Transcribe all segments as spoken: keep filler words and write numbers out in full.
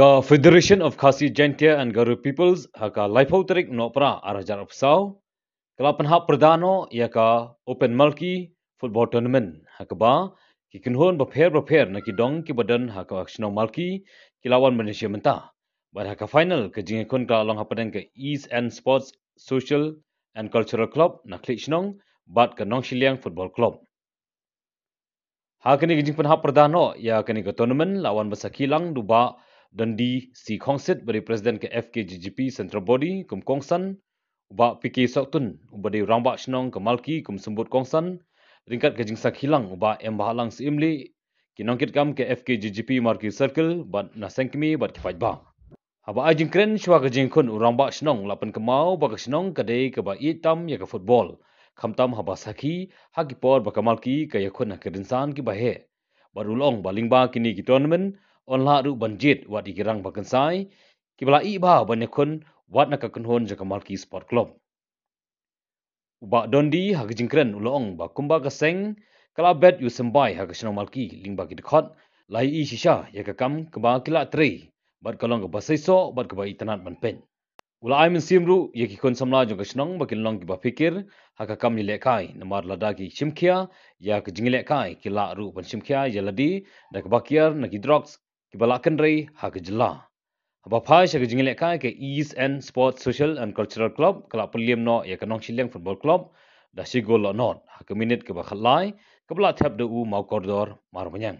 Ka Federation of Khasi Jaintia and Garo Peoples ha ka laiphew tarik Nohprah ar hajar arphew saw ka la pynhap pyrda noh ïa ka Open Malki Football Tournament ha kaba ki kynhun bapher bapher na ki dong kiba don ha ka shnong Malki ki la wan ban ïashim bynta. Bad ha ka final ka jingïakhun ka la long hapdeng ka East End Sports Social and Cultural Club na Khliehshnong bad ka Nongshiliang Football Club. Ha kane ka jingpynhap pyrda noh ïa kane ka tournament la wan ban sakhi lang da u Bah Dondi C Khongsit uba dei president ka F K G G P Central Body kum kongsan, u Bah P K Sohtun uba dei rangbah shnong ka Malki kum symbud kongsan, ryngkat ka jingsakhi lang u Bah M Bhalang Syiemlieh, ki nongkitkam ka F K G G P Malki Circle bad na seng kmie bad ki paidbah. Haba ai jingkren shuwa ka jingïakhun, u rangbah shnong la pynkynmaw ba ka shnong ka dei kaba ïeit tam ïa ka football, khamtam haba sakhi ha ki por ba ka Malki ka ïakhun ha ki rynsan kiba heh. Bad u la ong ba lyngba kine ki tournament yn lah ruh ban jied wat ïa ki rangbah kynsai kiba la ïeh bha ban ïakhun wat na ka kynhun jong ka Malki Sport Club. U Bah Dondi ha ka jingkren u la ong ba kumba ka seng ka la bet ïa u symbai ha ka shnong Malki lyngba ki dkhot, la ïohi shisha ïa ka kam kaba ki la trei bad ka long kaba seisoh bad kaba itynnad ban peit. U la ai mynsiem ruh ïa ki khun samla jong ka shnong ba kin long kiba phikir ha ka kam ïalehkai, namar lada ki shimkhia ïa ka jingïalehkai ki lah ruh ban shimkhia ïa lade da kaba kiar na ki drugs kiba la kynrei ha ka jylla. Haba phai sha ka jingïalehkai, ka East End Sports Social and Cultural Club ka la pynliem noh ïa ka Nongshiliang Football Club da shi gol la nod ha ka minit kaba khatlai, kaba la thep da u Mawkordor Marbaniang.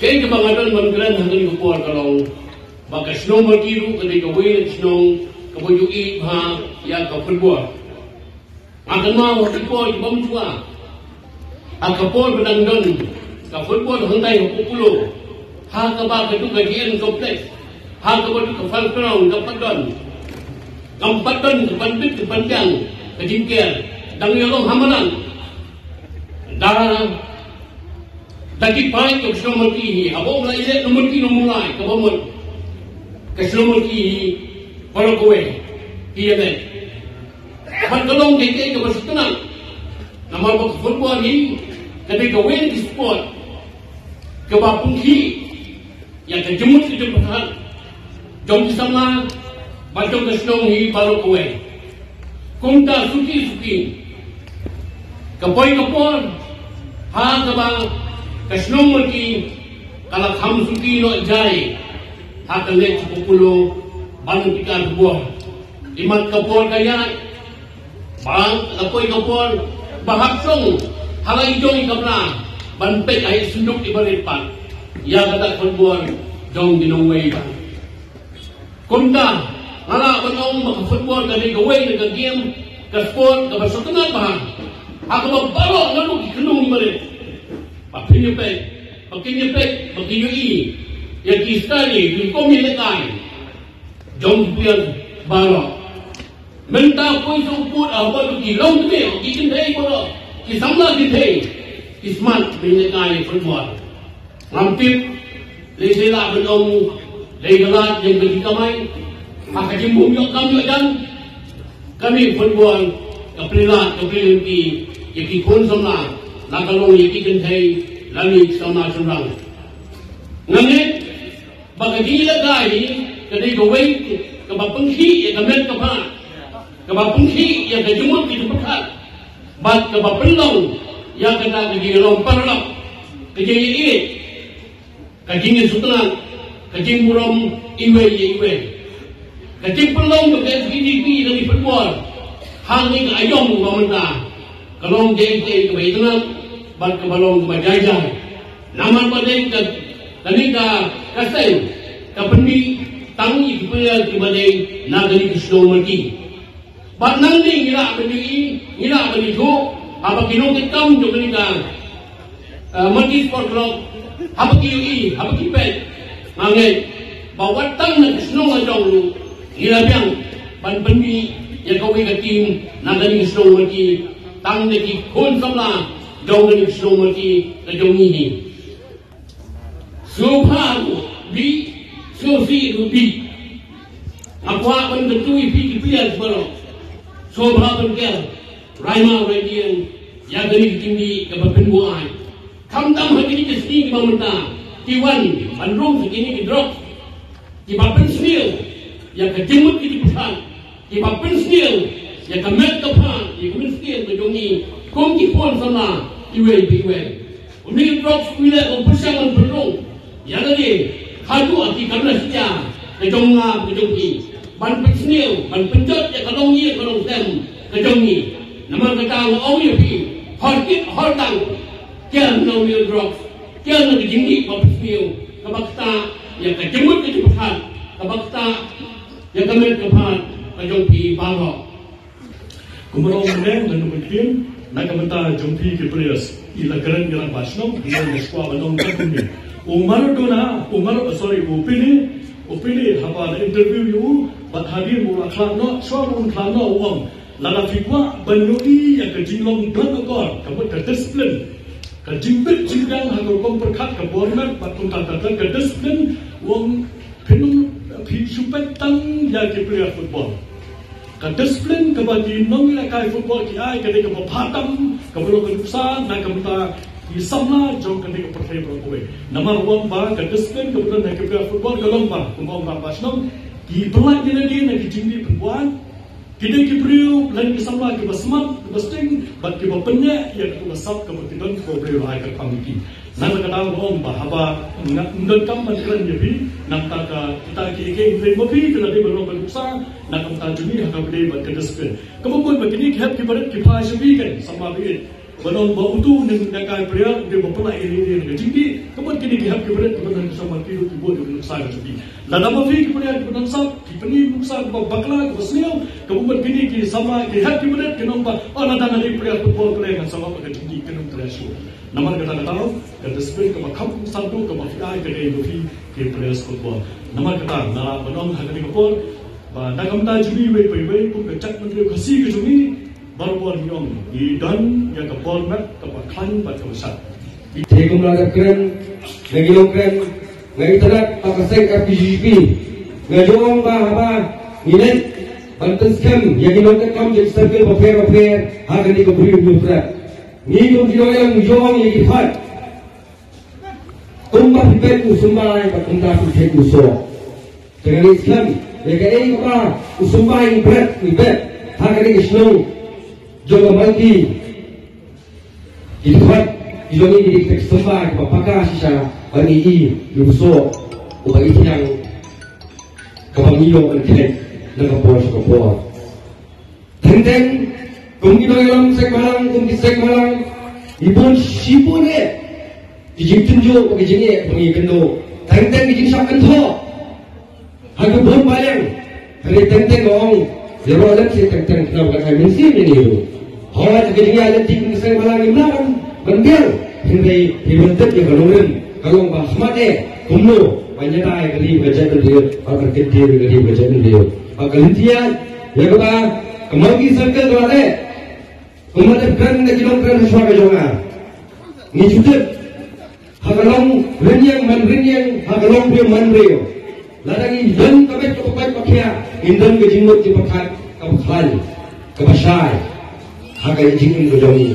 Kaei kaba nga don ban kren ha kane ka por ka long ba ka shnong Malki ruh ka dei kawei na ka shnong kaba ju ïeit bha ïa ka football. Nga kynmaw ha ki por ki bym shuwa, ha ka por ba dang don ka football hangtai ha Populo, ha kaba ka dei ka G N complex, ha kaba dei ka Falcon Ground ka pat don, kam pat don ka pan bit ka pan biang, ka jingker dang ïalong ha madan. Da Da ki paid ka shnong Malki hi, haba ong la ïaleh na Malki na Mawlai kaba mut ka shnong Malki hi, baroh kawei ki ïaleh. Bad ka long kaei kaei kaba sngewtynnat. Namar ba ka football hi ka dei kawei na ki sport kaba pynkhih ïa ka jingmut ka jingpyrkhat jong ki samla bad jong ka shnong hi baroh kawei. Kumta suki suki, ka poi ka por ha kaba ka shnong Malki ka la kham suki noh jai ha ka leit sha Populo ban pyntikna ka bor. Imat ka por ka ïaid ba ka poi ka por ba hap shong ha la i jong i kamra ban peit ha i synduk iba rit pat ïa kata ka football jong ki nongwei ba. Kumta nga lah ban ong ba ka football ka dei kawei na ka game, ka sport kaba sngewtynnat bha ha kaba baroh ngan ong ki khynnah ki barit ba phin ïa peit, ba kin ïa peit, ba kin ïohi ïa ki style, ki kum ïalehkai jong ki player baroh. Mynta poi sha u pud, ah, ba ki long kynthei, ki kynthei baroh, ki samla kynthei ki smat ban ïalehkai football. Ngam tip lei sa lah ban ong dei ka lad jong ka jingkamai, ha ka jingbym ïoh kam ïoh jam. Kane football ka pynlait, ka pynlynti ïa ki khun samla, la ka long ïa ki kynthei, Lane ki samla shynrang. Nga ngeit ba ka jingïalehkai ka dei kawei kaba pynkhih ïa ka met ka phad, kaba pynkhih ïa ka jingmut ka jingpyrkhat, bad kaba pynlong ïa kata ka jingïalong paralok, ka jingïeit, ka jingïasuk tnat, ka jingburom iwei ïa iwei. Ka jingpynlong ka S K D P ka dei pynbor ha kane ka aïom ba mynta ka long kaei kaei kaba itynnad bad kaba long kaba jai jai. Namar ba dei ka, kane ka, ka seng ka pynmih tang ïa ki player kiba dei na kane ka shnong Marki. Bad nangne ngi lah ban ïohi, ngi lah ban ïathuh, haba ki nongtrei kam jong kane ka, eh, Marki Sport Club, haba ki ïohi, haba ki peit, nga ngeit ba wat tang na ka shnong la jong ruh ngi la biang ban pynmih ïa kawei ka team na kane ka shnong Marki, tang na ki khun samla jong kane ka shnong Marki ka jong ngi hi. Sngewbha ruh bih, sngewsih ruh bih. Nga kwah ban kyntu ïa phi ki players baroh, sngewbha ban kiar, rai mawrai dieng ïa kane ka jingdih kaba pynbuaid. Khamtam ha kine ki sngi kiba mynta ki wan ban rung ha kine ki drugs kiba pynsniew ïa ka jingmut ka jingpyrkhat, kiba pynsniew ïa ka met ka phad, ïa ka mynsiem ka jong ngi kum ki khun samla iwei pa iwei. Une u drugs u leh ban pyrshang ban pynrung ïa lade haduh ha ki kamra shyntur ka jong nga ka jong phi, ban pynsniew, ban pynjot ïa ka longïing ka longsem ka jong ngi. Namar kata nga ong ïa phi, hor kit hor tang, kiar na une u drugs, kiar na ka jingdih ba pynsniew kaba ktah ïa ka jingmut ka jingpyrkhat, kaba ktah ïa ka met ka phad ka jong phi baroh. Kumba ong mynne, ngan ïa pynpaw na ka bynta jong phi ki players, i la kren ïa la ba shnong, i la shuwa ba long ka kumne. U Maradona, u Mar-, sorry, u Pele, u Pele haba la interview ïa u, bad hadien u la khlad noh, shuwa ba un khlad noh u ong, lada phi kwah ban ïohi ïa ka jinglong don akor, ka mut ka discipline, ka jingbit jingbiang ha ka rukom pyrkhat, ka bor met, bad kumta ka, ka discipline, u ong phin, phi shu peit tang ïa ki player football. Ka discipline kaba ki nongïalehkai football ki ai ka dei kaba bha tam, kaba long ka nuksa na ka bynta ki samla jong kane ka pyrthei baroh kawei. Namar u ong ba ka discipline kaba don ha ki player football ka long ba, kumba ong ba shnong, ki pynlait ïa lade na ki jingdih pynbuaid. Ki dei ki briew lane ki samla kiba smat, kiba sting, bad kiba pynïaid ïa kaba sap kaba ki don, kiba briew la ai kyrpang ïa ki. Namar kata nga ong ba haba nga, ym donkam ban kren ïa phi na ka bynta ka, kita kiei kiei, hynrei ma phi ki la dei ban long ka nuksa na ka bynta jong ngi ha kaba ïadei bad ka discipline. Kaba bun ba kine ki hep ki barit ki phai sha phi, kan, samla phi, ban ong ba utu u nongïalehkai player u dei ba pynlait ïa lade na ka jingdih. Ka mut kine ki hep ki barit kiba don ha ka shnong Marki ruh ki bun ki nuksa ka jong phi. Lada ma phi ki player kiba don sap, ki pyni nuksa kaba bakla, kaba sniew, kaba mut kine ki samla ki hep ki barit kin ong ba, oh, lada nga dei player football, player, ngan sngewbha ka jingdih, kin ym trei shuh. Namar kata, kata ka discipline kaba kham santu kaba phi ai ka dei ma phi ki players football. Namar kata nga lah ban ong ha kane ka por ba na ka bynta jong ngi iwei pa iwei kum ka jaitbynriew Khasi ka jong ngi, barabor ngi ong, ngi don ïa ka bor met kaba khlaiñ bad kaba shad. Te kumba la dep kren na ki nongkren, nga itynnad ba ka seng R P G G P, nga ju ong ba haba ngi leit ban pynskhem ïa ki nongtrei kam jong ki circle bapher bapher ha kane ka Bri u Hynñiewtrep, ngi kum ki nongïalam ngi ju ong ïa ki, hooid, kumba phi peit u symbai bad kumta phi peit u soh. Te ngan ïa skhem ïa kaei kaba u symbai u bret u bet ha kane ka shnong jong ka Malki. Ki dkhot ki jong ngi ki dei kita ki symbai kiba paka shisha, bad ngi i ïa u soh uba ithiang kaba ngi ïoh ban kheit na ka por sha ka por. Teng teng kum ki nongïalam seng bhalang, kum ki seng bhalang, ngi bun shibun eh ki jingtynjuh bad ki jingeh ba ngi kynduh. Teng teng ki jingshah kynthoh ha ki bun ba liang. Hynrei teng teng nga ong, ïaroh lem seh teng teng, khnang ba kan ai mynsiem ïa ngi ruh. Hooid, ha ka jingïaid lynti kum ki seng bhalang ngim lah ban, ban biang. Hynrei phi ban tip ïa ka nongrim ka long ba hakhmat eh kumno ban ïada ïa ka ri bad ka jaitbynriew, bad ban kyntiew ïa ka ri bad ka jaitbynriew. Bad ka lynti ïa kaba ka Malki Circle ka la leh, kumba la dep kren da ki nongkren ha shuwa ka jong nga, ngi ju tip, ha ka long rynïeng man rynïeng, ha ka long briew man briew, lada ngi don ka met kaba koit ba khiah, ngin don ka jingmut jingpyrkhat kaba khlaiñ, kaba shai ha ka jingim ka jong ngi.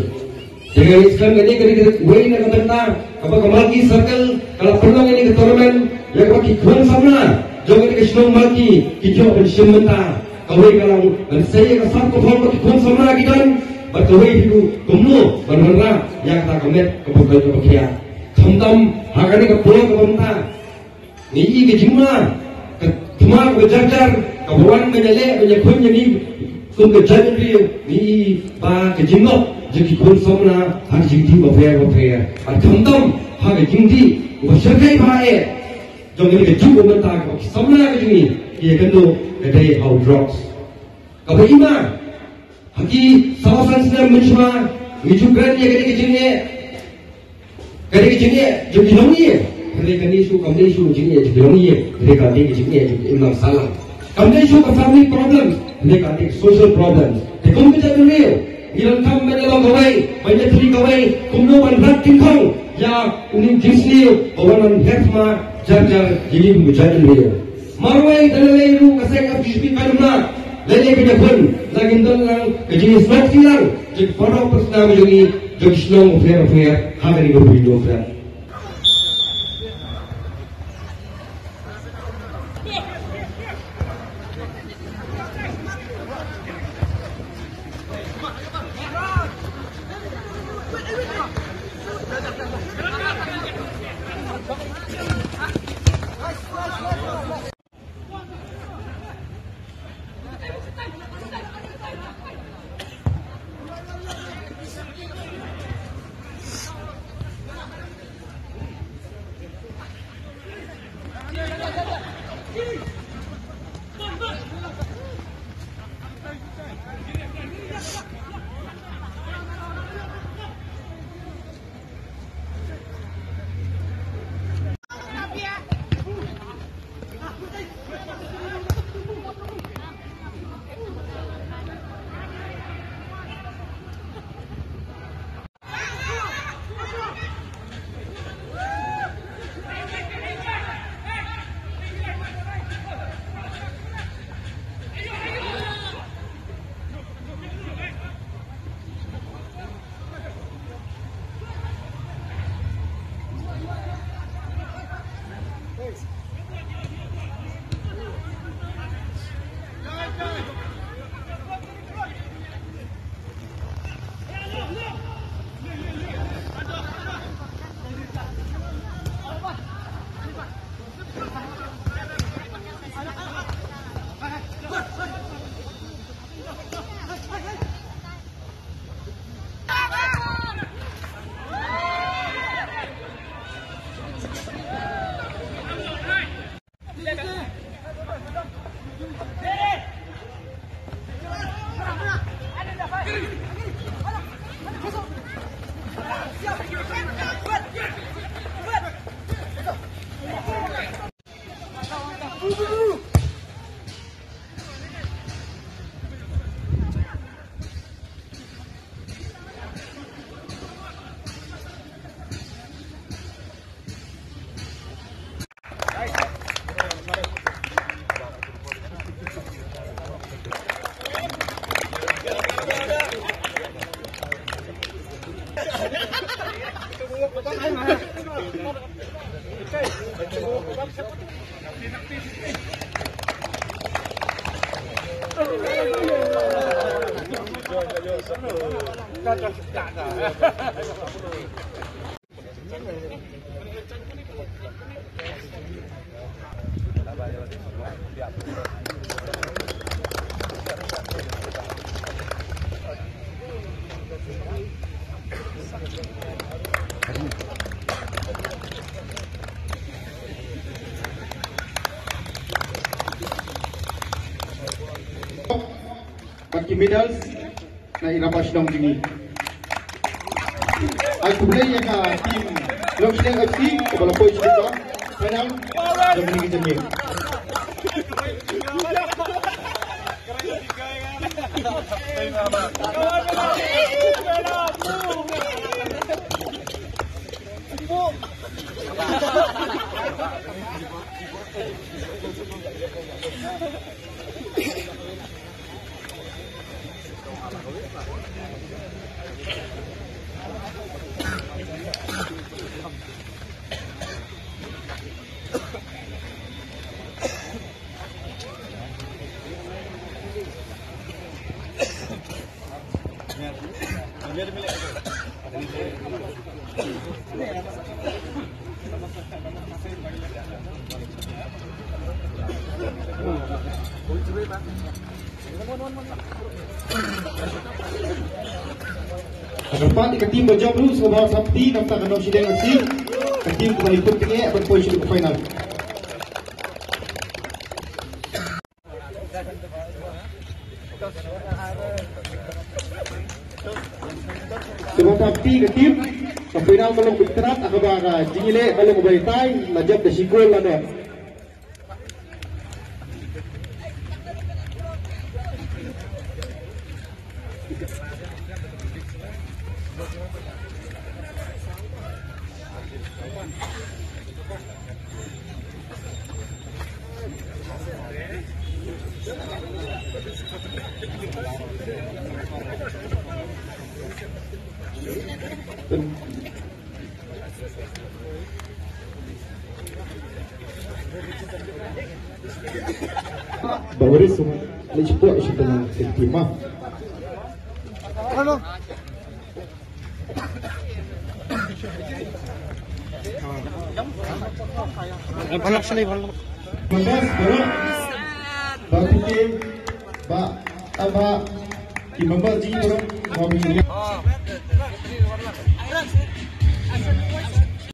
Te nga ngeit skhem kane ka dei kawei na ka bynta Kaba ka Malki Circle ka la pynlong ïa kane ka tournament ïa kaba ki khun samla jong kane ka shnong Malki ki ïoh ban shim bynta. Kawei ka long ban sei ïa ka sap ka phong ba ki khun samla ki don, bad kawei hi ruh kumno ban wanrah ïa kata ka met kaba koit kaba khia. Khamtam ha kane ka por kaba mynta ngi ïohi ka jingma, ka thma kaba jar jar kaba wan ban ïaleh ban ïakhun ïa ngi kum ka jaitbynriew, ngi ïohi ba ka jingngop jong ki khun samla ha ka jingtip bapher bapher. Bad khamtam ha ka jingdih uba shyrkhei bha eh jong ngi ka juk ba mynta kaba ki samla ka jong ngi ki ïakynduh ka dei ha u drugs. Kaba i ma ha ki saw san snem mynshuwa ngi ju kren ïa kane ka jingeh. Kane ka jingeh jong ki nongïing. Hynrei kane shu kam dei shu jingeh jong ki nongïing. Hynrei ka dei ka jingeh jong ki imlang sahlang. Kam dei shu ka family problem. Hynrei ka dei ka social problem. Te kum ka jaitbynriew ngi donkam ban ïalong kawei, ban ïatrei kawei kumno ban rat tyngkhong ïa une u jingsniew ba wan ban her thma jar jar ïa ngi kum ka jaitbynriew. Marwei da lei lei ruh ka seng F G P ka dum na lei lei ka jingkhun la ngin don lang ka jingisnok silang jong ki para para shnong jong ngi jong ki shnong bapher bapher ha kane ka ri India. Bad ki medals na i rangbah shnong jong ngi. Ai khublei ïa ka team Longshneng F C kaba la poi sha ka final jong ngi ka jingim. Kyrpad ïa ka team ba jop ruh sngewbha thap kti namar ka nongshong deng ka team kaba ïa put tnga ban poi sha ka final. Sngewbha thap kti ka team. Ka final ka long beit trat, ha kaba ka jingïaleh ka long beit tai, la jop da shi kol la dep. Ba waris semua. Lagi cepat, cepat dengan sentimen. Balak sini, balak. Members, balak. Ba P K, ba, ba, ki members ji, balak. Ba P K.